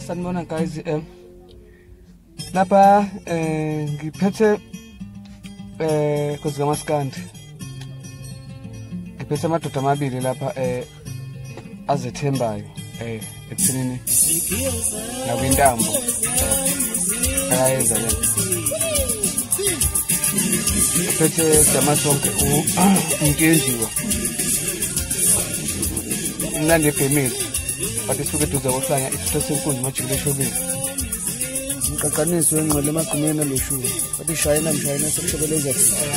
Sanibona guys, lapha ngiphethe kuzikamaskandi, ngiphethe amadoda amabili lapha azethembayo ekuthenini nakwintambo ayayenza le. Ngiphethe Damasonke uNkenjiwa umnandi ebhemile bathi suke eduze kohlanya isitho senkunzi majikile eshobeni. Umqaqaniso wengqele emagqumeni aloshuka bathi shayina mshayina sekushobeleza.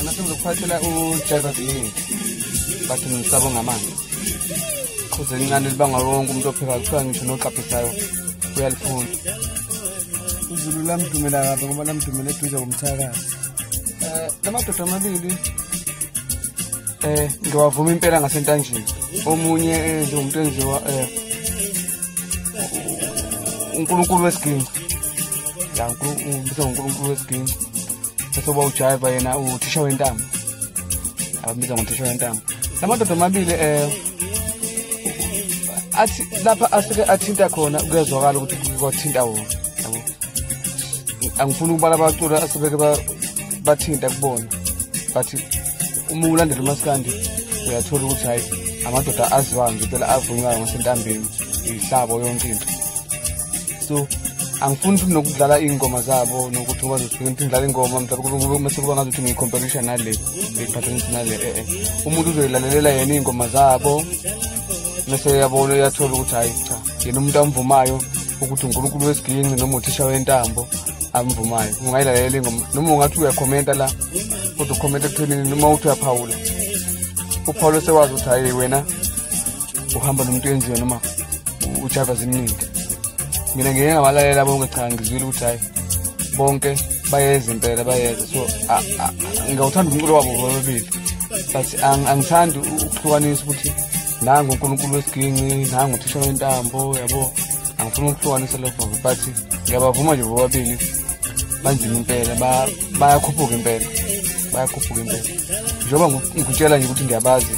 Nathi ngizokuphathela uJaiva Ziningi bathi ngisabo ngamanzi. Qhuze elincane libanga wonke umuntu opheka kuthiwa ngisho noqaphisayo uyalifuna. UZulu lamdumela kabi ngoba lamdumela eduze komthakathi. Lamadoda amabili ngiwavuma impela ngasentanjeni. Omunye njengomuntu enziwa uNkulunkulu wesiginci. Ya uNkulunkulu wesiginci. Bese uba uJaiva yena uthisha wentambo. Abambiza ngothisha wentambo. Lamadoda amabili athi lapha asuke athinta khona kuyezwakala ukuthi kwathinta wona. Yabo. Angifuni ukubala abaculi asebeke bathinta kubona. But uma ulandela umaskandi uyathola ukuthi hayi amadoda aziwayo nje phela avunywayo ngasentambeni ihlabo yonke into. So angifuni futhi nokudlala iy'ngoma zabo nokuthi ngoba ngidlala ingoma mhlawumbe mase kuba ngazuthi ngiyicomparisha nale ngiyiphathanisa nale. Umuntu uzoyilalelela yena iy'ngoma zabo mase uyabona uyathola ukuthi hayi cha yena umuntu amvumayo ukuthi uNkulunkulu wesiginci noma uthisha wentambo amvumayo. Ungayilalela ingoma noma ungathi uyakhomenta la kodwa ukhomenta ekuthenini noma uthi uyaphawula uphawula sewazi ukuthi hayi wena uhamba nomuntu enziwe noma uJaiva Ziningi. Mina ngike ngabalalela bonke, cha ngizwile ukuthi hayi bonke bayeza impela bayeza. So ngiyawuthanda umculo wabo bobabili but angithandi ukuhlukanisa ukuthi nangu uNkulunkulu wesiginci nangu uthisha wentambo yabo. Angifuni ukuhlukanisa lokho but ngiyabavuma nje bobabili banzima impela, bayakhuphuka impela, bayakhuphuka impela. Njengoba ngikutshela nje ukuthi ngiyabazi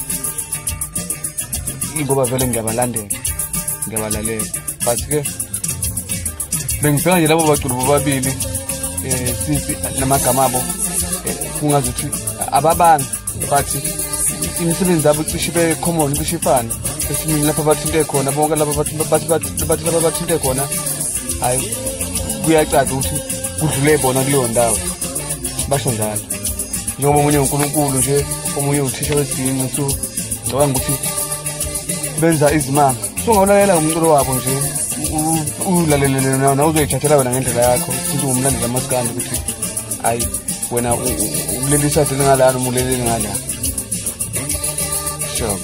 ngoba vele ngiyabalandela ngiyabalalela, but ke bengibheka nje labo baculi bobabili since namagama abo kungazuthi ababangi but imisebenzi yabo cishe ibe common cishe ifane. Esimini lapho bathinte khona bonke laba bathi laba bathinte khona hayi kuyacaca ukuthi kudlule bona kuleyo ndawo, basho njalo. Njengoba omunye uNkulunkulu nje omunye uthisha wesiginci, so ngicabanga ukuthi benza izimanga. So ungawulalela umculo wabo nje ulalelele nawe uzoyithathela wena ngendlela yakho since ungumlandeli wamaskandi ukuthi hayi wena ukuleli side ngala noma uleleli ngala. Sure.